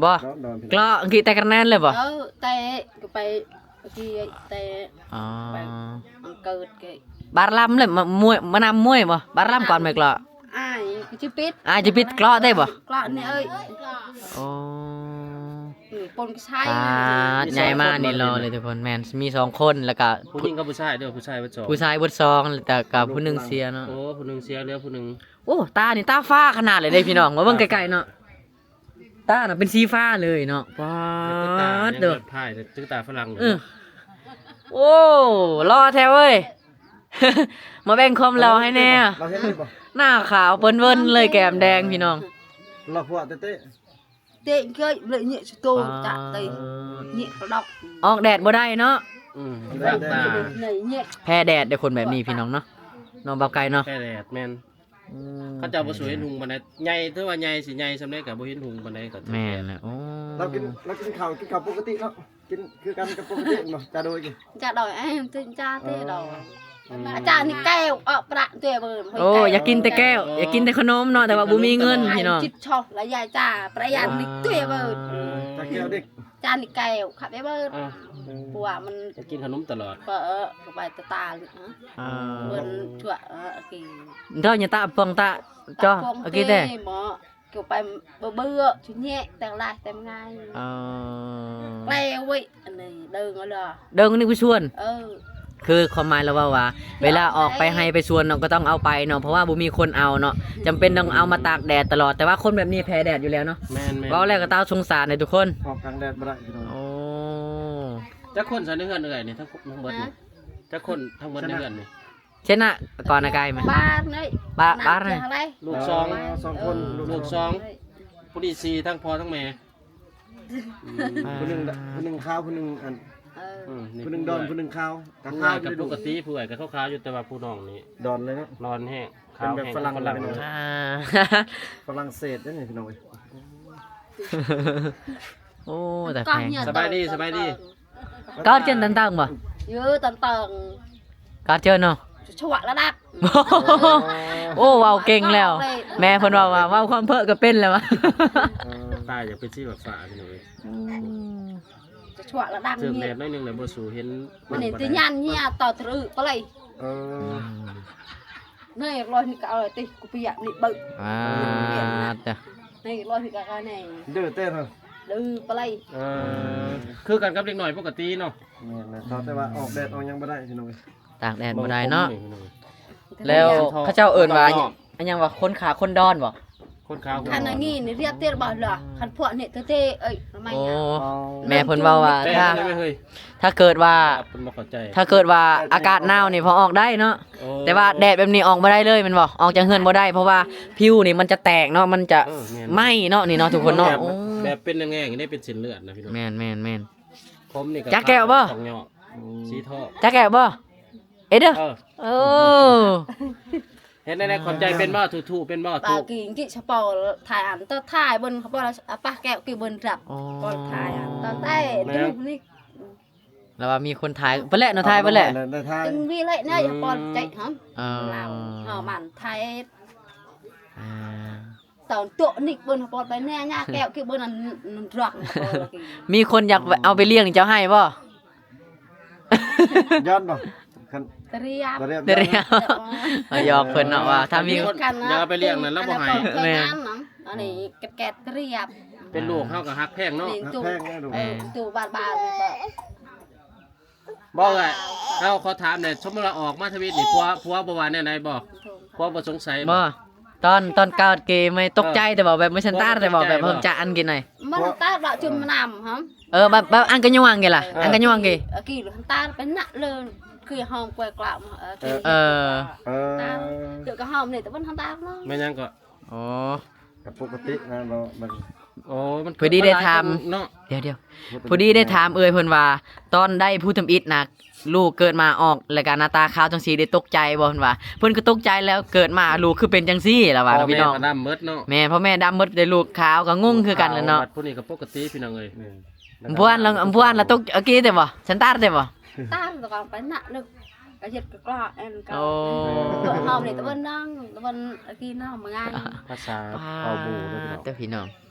ບໍ່? ເລາະ ເລາະ ເລາະ ເລາະ ກິແຕ່ກະແນນເລີຍບໍ່? ເອີ ແຕ່ກໍໄປ ເມື່ອກີ້ແຕ່ ອໍ ໄປ ມັນເກີດເກະ ບາດລຳເລີຍ ມາມວຍ ມານຳມວຍບໍ່? ບາດລຳກ່ອນແມ່ນເກາະ ອ້າຍກໍຊິປິດ ອ້າຍຈະປິດເກາະໄດ້ບໍ່? ເກາະນີ້ເອີຍ ໂອ້ ອືມ ປົນກະຊາຍ ປາດ ໃຫຍ່ມານີ້ຫຼໍ່ເລີຍທຸກຄົນ ແມ່ນ ມີສອງຄົນ ແລ້ວກະ ຜູ້ຍິງກັບຜູ້ຊາຍເດີ ຜູ້ຊາຍເບິດສອງ ຜູ້ຊາຍເບິດສອງ ແຕ່ກະຜູ້ໜຶ່ງເສຍເນາະ ໂອ້ ຜູ້ໜຶ່ງເສຍ ເຫຼືອຜູ້ໜຶ່ງ ໂອ້ ຕານີ້ຕາຟ້າຂະໜາດເລີຍເດ້ພີ່ນ້ອງ ມາເບິ່ງໃກ້ໆເນາະ. ຕານະເປັນສີຟ້າເລີຍເນາະ ປາດ ເບິ່ງຕາຍັງແບບພາຍ ເອີ ຕຶກຕາຝຣັ່ງເລີຍ ເອີ ເນາະ ໂອ້ ຫຼໍ່ແທ້ເວີຍ ມາແບ່ງຄວາມຫຼໍ່ໃຫ້ແດ່ ເຮົາເຫັນຢູ່ບໍ່? ໜ້າຂາວເປິ້ນເວີ້ນເລີຍ ແກ້ມແດງພີ່ນ້ອງ ຫຼໍ່ພວກເຕະ ເຕະເກີຍເລີຍ ເຍະສະໂຕ ປາດ ຈະເຕະ ເຍະກະດອກ ອອກແດດບໍ່ໄດ້ເນາະ ອືມ ແດດ ແດດ ແດດ ເຍະ ແພ້ແດດເດ້ຄົນແບບນີ້ພີ່ນ້ອງເນາະ ເນາະ ບ່າວໄກ່ເນາະ ແພ້ແດດ ແມ່ນ ອືມ ເຂົາເຈົ້າບໍ່ສວຍເຫັນຮຸ່ງປານໃດ ໃຫຍ່ ຖືວ່າໃຫຍ່ ຊິໃຫຍ່ສ່ຳໃດກໍບໍ່ເຫັນຮຸ່ງປານໃດ ກໍຖືກແດດ ແມ່ນແຫຼະ ໂອ້ ລາວກິນ ລາວກິນເຂົ້າ ກິນເຂົ້າປົກກະຕິເນາະ ກິນຄືກັນກັບປົກກະຕິແມ່ນບໍ່? ຈ້າໂດຍ ຈ້າໂດຍ ເອີ ຕື່ນຈ້າເຕດອກ ອືມ ອາຈານນີ້ແກ້ວ ອອກປະເຕເບິ່ງ ໂອ້ ຢາກກິນແຕ່ແກ້ວ ຢາກກິນແຕ່ຂະໜົມເນາະ ແຕ່ວ່າບໍ່ມີເງິນພີ່ນ້ອງ ຈິດຊອກລະຍາຍຈ້າ ປະຢັດນີ້ເຕເບິ່ງ ເອີ ຈາແກ້ວເດັກ ຈານນີ້ແກ້ວ ຂັບໄປເບິ່ງ ອ່າ ເພາະວ່າມັນ ຢາກກິນຂະໜົມຕະຫຼອດ ກໍ ເອີ ກໍໄປຕະຕາ ອ່າ ເບິ່ງຊົ່ວ ເອີ ໂອເຄ ເຈົ້າຢ່າຕະປ່ອງຕະ ເຈາະ ຕະປ່ອງ ໂອເຄແທ້ ເຕເໝາະ ກໍໄປເບື່ອໆ ຊຸແຍະ ແຕ່ງຫຼາຍແຕ່ງາຍ ອໍ ແກ້ວເວີຍ ອັນນີ້ເດີງເອົາລະ ເດີງນີ້ໄປສວນ ເອີ ຄືຄວາມໝາຍລາວເວົ້າວ່າ ເວລາອອກໄປໄຮ່ໄປສວນເນາະ ກໍຕ້ອງເອົາໄປເນາະ ເພາະວ່າບໍ່ມີຄົນເອົາເນາະ ຈຳເປັນຕ້ອງເອົາມາຕາກແດດຕະຫຼອດ ແຕ່ວ່າຄົນແບບນີ້ແພ້ແດດຢູ່ແລ້ວເນາະ ແມ່ນໆ ເວົ້າແລ້ວກໍຕາສົງສານເດ້ທຸກຄົນ ອອກກາງແດດບໍ່ໄດ້ພີ່ນ້ອງ ໂອ້ ຈັກຄົນຊະໃນເຮືອນເອື້ອຍນີ້ ທັງ ທັງເບິດນີ້ ຮະ ຈັກຄົນທັງເບິດໃນເຮືອນນີ້? ຊະນະ ກ່ອນນະກາຍມາ ບາດເລີຍ ບາດ ບາດເລີຍ ລູກສອງ ອໍ ສອງຄົນ ເອີ ລູກສອງ ຜູ້ນີ້ສີ່ ທັງພໍ່ທັງແມ່ ອືມ ຜູ້ໜຶ່ງ ຜູ້ໜຶ່ງຂາວ ຜູ້ໜຶ່ງອັນ ເອີ ອືມ ຜູ້ໜຶ່ງດອນ ຜູ້ໜຶ່ງຂາວ ກໍຂາວກັບປົກກະຕິ ຜູ້ເອື້ອຍກໍຂາວໆຢູ່ ແຕ່ວ່າຜູ້ນ້ອງນີ້ດອນເລີຍເນາະ ດອນແຮງ ຂາວແຮງ ເປັນຝຣັ່ງ ຝຣັ່ງ ອ່າ ຝຣັ່ງເສດເດ້ນີ້ພີ່ນ້ອງເອີຍ ໂອ້ ແຕ່ແພງ ສະບາຍດີ ສະບາຍດີ ກາດເຈີນຕັນຕັງບໍ່? ເອີ ຕັນຕັງ ກາດເຈີນເນາະ ຊະວະລະດັບ ໂອ້ ເວົ້າເກັ່ງແລ້ວ ແມ່ເພິ່ນເວົ້າວ່າ ເວົ້າຄວາມເພີ້ກໍເປັນແລ້ວວະ ເອີ ຕາຍຢາກເປັນສີຟ້າໆ ພີ່ນ້ອງເອີຍ ອືມ ຊະວະລະດັບ ເຈີນແດດໜ້ອຍໜຶ່ງແລ້ວບໍ່ສູ້ເຫັນ ມັນນີ້ຕິຍານເຮຍຕໍ່ທະເລີໄປເລີຍ ເອີ ອືມ ນີ້ລອຍນີ້ກໍເອົາຕິ ກູປຽກນີ້ເບິ່ງ ອ່າ ນີ້ລອຍນີ້ກໍແນວນີ້ ດື້ເຕັ້ນ ດື້ປະໄລ ເອີ ຄືກັນກັບເດັກນ້ອຍປົກກະຕິເນາະ ແມ່ນແຫຼະ ເຂົາແຕ່ວ່າອອກແດດອອກຫຍັງບໍ່ໄດ້ພີ່ນ້ອງເອີຍ ຕາກແດດບໍ່ໄດ້ເນາະ ແລ້ວເຂົາເຈົ້າເອີ້ນວ່າ ອັນຫຍັງວ່າ ຄົນຂາວຄົນດອນບໍ່? ຄົນຂາວຄົນດອນ ຄັນອັນນີ້ນີ້ລຽບເຕັດບໍ່ລະ ຄັນພວກນີ້ເຕະເອີຍ ທຳໄມ ໂອ້ ແມ່ເພິ່ນເວົ້າວ່າ ຖ້າ ຖ້າເກີດວ່າ ເພິ່ນບໍ່ເຂົ້າໃຈ ຖ້າເກີດວ່າອາກາດໜາວນີ້ພໍອອກໄດ້ເນາະ ໂອ້ ແຕ່ວ່າແດດແບບນີ້ອອກບໍ່ໄດ້ເລີຍແມ່ນບໍ່? ອອກຈາກເຮືອນບໍ່ໄດ້ ເພາະວ່າຜິວນີ້ມັນຈະແຕກເນາະ ມັນຈະ ເອີ ແມ່ນ ໄໝ້ເນາະ ນີ້ເນາະ ທຸກຄົນເນາະ ແບບ ໂອ້ ແບບເປັນແດງໆ ໄດ້ເປັນເສັ້ນເລືອດນະພີ່ນ້ອງ ແມ່ນໆໆ ຜົມນີ້ກໍ ຈັກແກ້ວບໍ່? ຕ້ອງຫຍໍ້ ອືມ ສີທໍ່ ຈັກແກ້ວບໍ່? ເອເດີ ເອີ ໂອ້ ເຮັດແນວໃດ ຂອບໃຈເປັນບໍ່? ຖູໆເປັນບໍ່? ຖູ ປາກິງກິສະປອລ ຖ່າຍອັນ ຕອນຖ່າຍເບິ່ງ ຂະປອລ ອາ ປາແກ້ວກິເບິ່ງດັບ ໂອ້ ປອນຖ່າຍອັນ ຕອນແຕ່ ແມ່ນ ດູນີ້ ລະວ່າມີຄົນຖ່າຍ ເພິ່ນແຫຼະເນາະ ຖ່າຍເພິ່ນແຫຼະ ໄດ້ຖ່າຍ ເປັນວີແຫຼະນະ ອືມ ປອນໃຈຫຳ ເອີ ລາວເຮົາມັນຖ່າຍ ອ່າ ຕອນໂຕະນິກເບິ່ງ ປອນໄປແນ່ຍາແກ້ວກິເບິ່ງນັ້ນ ນັ້ນດຣັກ ມີຄົນຢາກເອົາໄປລ້ຽງ ເຈົ້າໃຫ້ບໍ່? ຢ້ານບໍ່? ຄັນ ຕະຣຽບ ຕະຣຽບ ຕະຣຽບ ເອີ ຢອກເພິ່ນເນາະວ່າ ຖ້າມີຄົນຢາກເອົາໄປລ້ຽງນັ້ນລາວບໍ່ໃຫ້ ແມ່ນ ອັນນີ້ແກດໆ ຕະຣຽບ ເປັນລູກເຮົາກໍຮັກແພງເນາະ ຮັກແພງເນາະ ເອີ ຕູ້ບາດໆ ບໍ່ເອື້ອຍ ເຮົາຂໍຖາມແດ່ ສົມມຸດວ່າອອກມາທຳອິດນີ້ ຜົວ ຜົວບໍ່ວ່າແນວໃດບໍ່? ຜົວບໍ່ສົງໄສບໍ່? ບໍ່ ຕອນ ຕອນກາດເກໄມ່ຕົກໃຈ ເອີ ແຕ່ວ່າແບບບໍ່ທັນຕາ ແຕ່ວ່າແບບ ບໍ່ຕົກໃຈບໍ່? ເພິ່ນຈະອັນກິນໄຫນ ມັນຕາດລະຈຸມນ້ຳຫຳ ເອີ ແບບ ແບບອັນກະຍວງກິລະ ເອີ ອັນກະຍວງກິ ເອີ ກິລະຕາດໄປນະເລີຍ ຄືຫອມກວຍກລາມ ເອີ ເອີ ເອີ ຕາດ ເອີ ເກີດກະຫອມນີ້ ແຕ່ມັນທັນຕາດເນາະ ແມ່ນຫຍັງກໍ ອໍ ກໍປົກກະຕິນະ ເນາະ ມັນ ໂອ້ ມັນ ພໍດີໄດ້ຖາມເນາະ ດຽວໆ ພໍດີໄດ້ຖາມເອື້ອຍເພິ່ນວ່າ ຕອນໄດ້ຜູ້ທຳອິດນະ ລູກເກີດມາອອກ ແລ້ວກະໜ້າຕາຂາວຈັ່ງຊີ້ ໄດ້ຕົກໃຈບໍ່? ເພິ່ນວ່າ ເພິ່ນກໍຕົກໃຈແລ້ວ ເກີດມາລູກຄືເປັນຈັ່ງຊີ້ ລະວ່າ ພີ່ນ້ອງ ພໍ່ແມ່ກໍດຳໝົດເນາະ ແມ່ນ ພໍ່ແມ່ດຳໝົດ ໄດ້ລູກຂາວກໍງົງຄືກັນແຫຼະເນາະ ບັດຜູ້ນີ້ກໍປົກກະຕິ ພີ່ນ້ອງເອີຍ ແມ່ນ ເພາະວ່າລະ ເພາະວ່າລະຕົກ ເອີ ກິແຕ່ບໍ່ ສັນຕາແຕ່ບໍ່? ຕາຕະກອງໄປນະເລີຍ ກະເຮັດກະກລາແອນກະ ໂອ້ ເຮົານີ້ຕະເວັນນາງ ຕະເວັນອາກີນາມາງາຍ ພາສາເຜົ່າບູເດີພີ່ນ້ອງ ເດີພີ່ນ້ອງ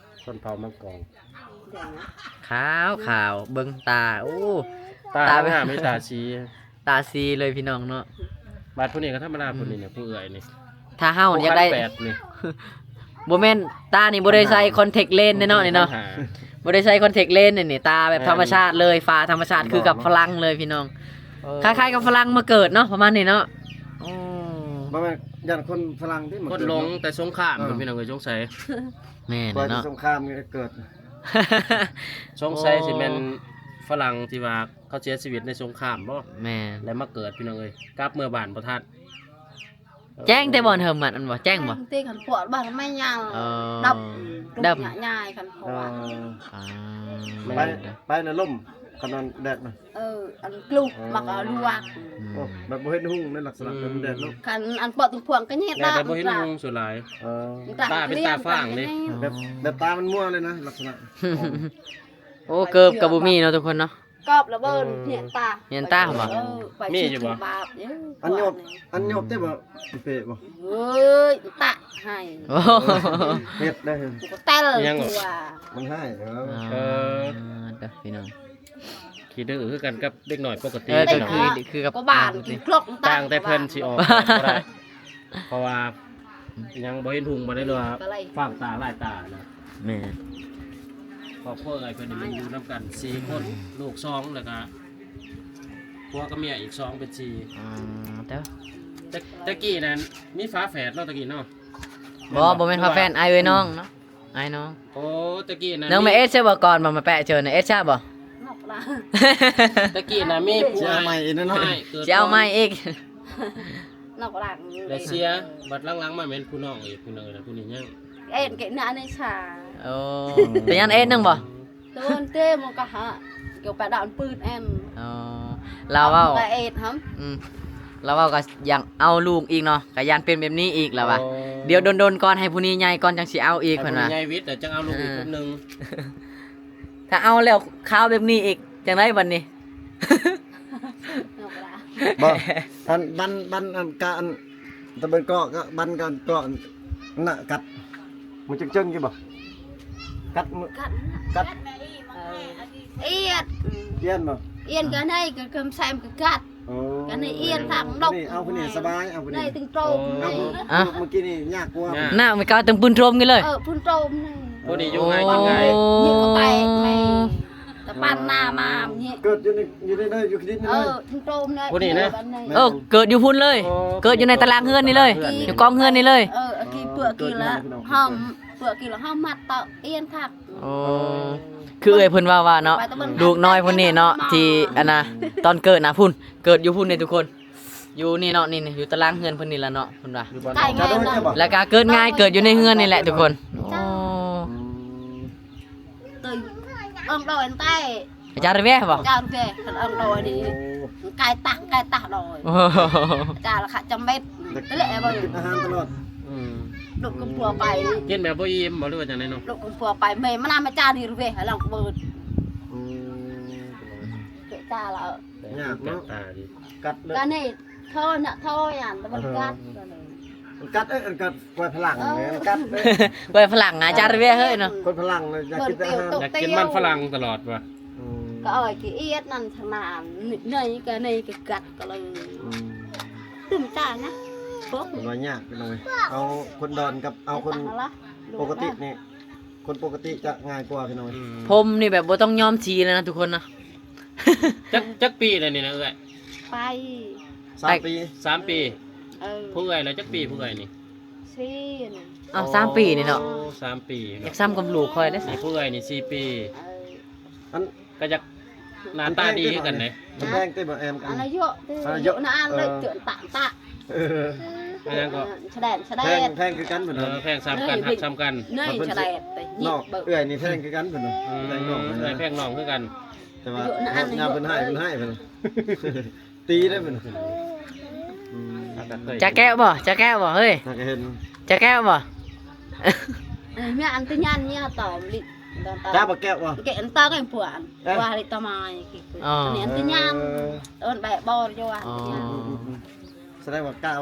ຊົນເຜົ່າມັງກອງ ຂາວຂາວ ເບິ່ງຕາ ໂອ້ ຕາ ຕາ ງາມ ມີຕາສີ ຕາສີເລີຍພີ່ນ້ອງເນາະ. ບາດຜູ້ນີ້ກໍທຳມະດາ ອືມ ຜູ້ນີ້ນີ້ ຜູ້ເອື້ອຍນີ້ ຖ້າເຮົາຢາກໄດ້ ຜູ້ຄັນແປດນີ້ ບໍ່ແມ່ນ ຕານີ້ບໍ່ໄດ້ໃສ່ ຄັນຫ້າ ຄອນແທັກເລນເດ້ເນາະ ນີ້ເນາະ ຄັນຫ້າ ບໍ່ໄດ້ໃສ່ຄອນແທັກເລນນີ້ ຕາແບບ ແມ່ນ ທຳມະຊາດເລີຍ ຝາທຳມະຊາດ ຄືກັບຝຣັ່ງເລີຍພີ່ນ້ອງ. ເອີ ຄ້າຍໆກັບຝຣັ່ງມາເກີດເນາະ ປະມານນີ້ເນາະ. ໂອ້ ບໍ່ແມ່ນ ຢ້ານຄົນຝຣັ່ງທີ່ມາ ຄົນ ເກີດ ລົງ ເນາະ ແຕ່ສົງຄາມ ເອີ ພີ່ນ້ອງເອີຍ ສົງໄສ ແມ່ນແຫຼະເນາະ ສງຄາມເກີດ ສົງໄສ ໂອ້ ຊິແມ່ນຝຣັ່ງທີ່ວ່າເຂົາເສຍຊີວິດໃນສົງຄາມບໍ ແມ່ນ ແລ້ວມາເກີດ ພີ່ນ້ອງເອີຍ ກັບເມືອບ້ານບໍ່ທັນ. ແຈ້ງແຕ່ບ່ອນເຫິມມັນ ອັນບໍ່ແຈ້ງບໍ່ ແຈ້ງແຕ່ຄັນພວກບ້ານໄມ້ຍາວ ເອີ ດັບ ດັບ ຍາຍ ຄັນພວກ ເອີ ອ່າ ໄປ ໄປໃນລົມ ຄັນນັ້ນແດດນະ ເອີ ອັນກລຸກ ເອີ ມັກເອົາລວກ ອືມ ໂອ້ ແບບບໍ່ເຫັນຮຸ່ງໃນລັກສະນະ ອືມ ແບບແດດເນາະ ຄັນອັນປອດຕົງພວງກໍແຍດ ແຕ່ບໍ່ເຫັນຮຸ່ງສ່ວນຫຼາຍ ເອີ ຕາເປັນຕາຟາງເດ້ ແບບ ແບບຕາມັນມົວເລີຍນະ ລັກສະນະ ໂອ້ ເກີບກໍບໍ່ມີເນາະທຸກຄົນເນາະ ກອບລະເບີນ ເອີ ເຫັນຕາ ເຫັນຕາບໍ່ ເອີ ໄປ ມີຢູ່ບໍ່ ບາບ ເອີ ອັນຫຍອບ ອັນຫຍອບແຕ່ບໍ່ ເປະບໍ່ ເອີຍ ຕະໃຫ້ ໂອ້ ເຮັດໄດ້ ແຕ່ລ ຫຍັງ ຕົວ ມັນຮ້າຍ ເອີ ເອີ ເດີພີ່ນ້ອງ ຂີ້ດື້ຄືກັນກັບເດັກນ້ອຍປົກກະຕິ ເອີ ກໍຄື ຄືກັບ ກໍບ້ານກິນຄຣອກ ຕ່າງແຕ່ເພິ່ນຊິອອກບໍ່ໄດ້ ເພາະວ່າຍັງບໍ່ເຫັນຮຸ່ງບໍ່ໄດ້ ຫຼືວ່າຟາງຕາລາຍຕານະ ແມ່ນ ຄອບຄົວເອື້ອຍເພິ່ນນີ້ມັນຢູ່ນຳກັນສີ່ຄົນ ລູກສອງ ແລ້ວກະຜົວກັບເມຍອີກສອງ ເປັນສີ່ ອືມ ແຕ່ ແຕ່ ແຕ່ກີ້ນັ້ນມີຝາແຝດເນາະ ແຕ່ກີ້ເນາະ ບໍ່ ບໍ່ແມ່ນຝາແຝດ ອ້າຍເອື້ອຍນ້ອງເນາະ ອ້າຍນ້ອງ ໂອ້ ແຕ່ກີ້ນັ້ນ ນ້ອງແມ່ເອັດໃຊ່ບໍ່ ກ່ອນບໍ່ມາແປະເຈີນະ ເອັດໃຊ່ບໍ່ ນອກລະ ແຕ່ກີ້ນະມີຜູ້ ຊິເອົາໃໝ່ອີກເນາະ ອ້າຍເກີດ ຊິເອົາໃໝ່ອີກ ນອກຫຼັງ ແລ້ວເສຍ ບັດຫຼັງໆມາແມ່ນຜູ້ນ້ອງອີກ ຜູ້ໜຶ່ງນະ ຜູ້ນີ້ຍັງ ເອັນເກນະໃນຊາ ໂອ້ ເປັນຫຍັງເອັດໜຶ່ງບໍ່ ໂດນເຕະມັນກໍຫາ ກໍໄປດານປືນແອມ ອໍ ລາວເວົ້າ ກໍເອັດຫຳ ອືມ ລາວເວົ້າກໍຍັງເອົາລູກອີກເນາະ ກໍຢ້ານເປັນແບບນີ້ອີກລາວວ່າ ອໍ ດຽວດົນໆກ່ອນ ໃຫ້ຜູ້ນີ້ໃຫຍ່ກ່ອນ ຈັ່ງຊິເອົາອີກ ໃຫ້ ເພິ່ນວ່າ ຜູ້ນີ້ໃຫຍ່ວິດ ແລ້ວຈັ່ງເອົາລູກອີກ ເອີ ຄົນໜຶ່ງ ຖ້າເອົາແລ້ວຄາວແບບນີ້ອີກ ຈັ່ງໃດບັດນີ້ ບໍ່ ອັນ ບັນ ບັນ ອັນ ກະ ອັນ ຕະເບິ່ງເກາະ ກະ ບັນ ກະ ເກາະ ນະ ກັດ ມັນຈຶ່ງໆຢູ່ບໍ່ ກັດ ກັດ ກັດ ເອີ ອຽນ ອຽນບໍ່ ອຽນກະໃນ ກະຄຳແຊມກະກັດ ໂອ້ ກະໃນອຽນທາງດອກ ນີ້ ເອົາຜູ້ນີ້ສະບາຍ ເອົາຜູ້ນີ້ ໃນຕຶງໂຕມ ເອົາ ນີ້ ອ່ະ ເມື່ອກີ້ນີ້ຍາກກວ່າ ຍາກ ນະ ມັນກະຕຶງປືນໂຕມກັນເລີຍ ເອີ ປືນໂຕມນີ້ ຜູ້ນີ້ຢູ່ງ່າຍກິນງ່າຍ ໂອ້ ນີ້ກໍໄປແມ່ ຕະປານນາມານີ້ ເກີດຢູ່ໃນ ຢູ່ໃນ ຢູ່ດິນນີ້ເລີຍ ເອີ ທຸງໂຕມເລີຍ ຜູ້ນີ້ນະ ເອີ ເກີດຢູ່ພຸ້ນເລີຍ ໂອ້ ເກີດຢູ່ໃນຕາລາງເຮືອນນີ້ເລີຍ ເກີດຢູ່ໃນຕາລາງເຮືອນນີ້ເລີຍ ເອີ ອາກີເປີກກີລະ ເຮົາເປີກກີລະ ເຮົາມັດຕະອຽນຄັກ ໂອ້ ຄືເອື້ອຍເພິ່ນເວົ້າວ່າເນາະ ລູກນ້ອຍຜູ້ນີ້ເນາະ ທີ່ອັນນະ ຕອນເກີດນະ ພຸ້ນ ເກີດຢູ່ພຸ້ນເດ້ທຸກຄົນ ຢູ່ນີ້ເນາະ ນີ້ ຢູ່ຕາລາງເຮືອນເພິ່ນນີ້ລະເນາະ ເພິ່ນວ່າ ໃກ້ງ່າຍເນາະ ແລ້ວກະເກີດງ່າຍ ເກີດຢູ່ໃນເຮືອນນີ້ແຫຼະທຸກຄົນ ໂອ້ ເຕີອອງດອຍແຕ່ ຈານເວບໍ່ ຈານເວ ຄັນອອງດອຍນີ້ ໂອ້ ກາຍຕັກ ກາຍຕັກດອຍ ໂອ້ ຈານລະຂະຈຳເບັດ ເລະບໍ່ ກິນອາຫານຕະຫຼອດ ອືມ ລູກກັບຜົວໄປ ກິນແບບບໍ່ອີ່ມບໍ່ ຫຼືວ່າຈັ່ງໃດເນາະ ລູກກັບຜົວໄປ ແມ່ມານຳມາຈານນີ້ເວ ໃຫ້ລອງເປີດ ອືມ ເຈາລະ ຍາກເນາະ ກັດເລີຍ ກະນີ້ ໂທນະ ໂທຍານ ແຕ່ມັນກັດ ມັນກັດ ເອີ ມັນກັດ ກວຍຝຣັ່ງ ເອີ ມັນກັດ ກວຍຝຣັ່ງ ອາຈານເວເຮີ້ຍເນາະ ຄົນຝຣັ່ງນະ ຢາກກິນແຕ່ອາຫານ ຢາກກິນມັນຝຣັ່ງຕະຫຼອດວ່າ ອືມ ກໍເອີຍ ຂີ້ອຽດນັ້ນທາງນັ້ນ ໃນກໍ ໃນກໍກັດກໍເລີຍ ອືມ ຕື່ມຕານະ ໂອ້ ມັນວ່າຍາກ ພີ່ນ້ອງເອີຍ ເອົາຄົນດອນກັບເອົາຄົນປົກກະຕິນີ້ ຄົນປົກກະຕິຈະງ່າຍກວ່າ ພີ່ນ້ອງເອີຍ ອືມ ຜົມນີ້ແບບບໍ່ຕ້ອງຍ້ອມສີເລີຍນະທຸກຄົນນະ ຈັກ ຈັກປີແລ້ວນີ້ນະເອື້ອຍ ໄປ ສາມປີ ສາມປີ ເອີ ຜູ້ເອື້ອຍລະຈັກປີ ຜູ້ເອື້ອຍນີ້ ສີ່ນະ ອ້າວ ສາມປີນີ້ເນາະ ໂອ້ ສາມປີເນາະ ຢາກສ່ຳກັບລູກຂ້ອຍເດ້ ນີ້ຜູ້ເອື້ອຍນີ້ສີ່ປີ ເອີ ອັນ ກໍຢາກໜ້າຕາດີຄືກັນເດ້ ມັນແພງເດ້ບໍ່ແອມ ອັນລະເຍາະເດ້ ອັນລະເຍາະ ນະ ອັນເລີຍເຕືອນຕະຕະ ເອີ ອັນຫຍັງກໍ ສະແດນ ສະແດນ ແພງ ແພງຄືກັນເພິ່ນ ເອີ ແພງສ່ຳກັນ ຮັກສ່ຳກັນ ເນາະ ເອື້ອຍ ສະແດນ ເນາະ ເອື້ອຍນີ້ແພງຄືກັນເພິ່ນ ອືມ ແພງນ້ອງ ເອື້ອຍແພງນ້ອງຄືກັນ ແຕ່ວ່າຍາມເພິ່ນໃຫ້ ເພິ່ນໃຫ້ເພິ່ນ ຕີໄດ້ເພິ່ນ ອືມ ຈະແກ້ວບໍ່ ຈະແກ້ວບໍ່ ເຮີ້ຍ ຫາກະເຫັນ ຈະແກ້ວບໍ່ ເອີ ເມຍອັນຕະຍານເມຍຕອມລິ ຕອນຕາ ຈະບໍ່ແກ້ວບໍ່ ແກ້ວອັນຕາກໍພວກອັນ ເອີ ວ່າລິຕະມາຍ ອໍ ອັນນີ້ອັນຕະຍານ ເອີ ຕອນແບະບໍ່ຢູ່ວ່າ ອໍ ອັນຕະຍານ ອືມ ສະແດງວ່າກ້າວ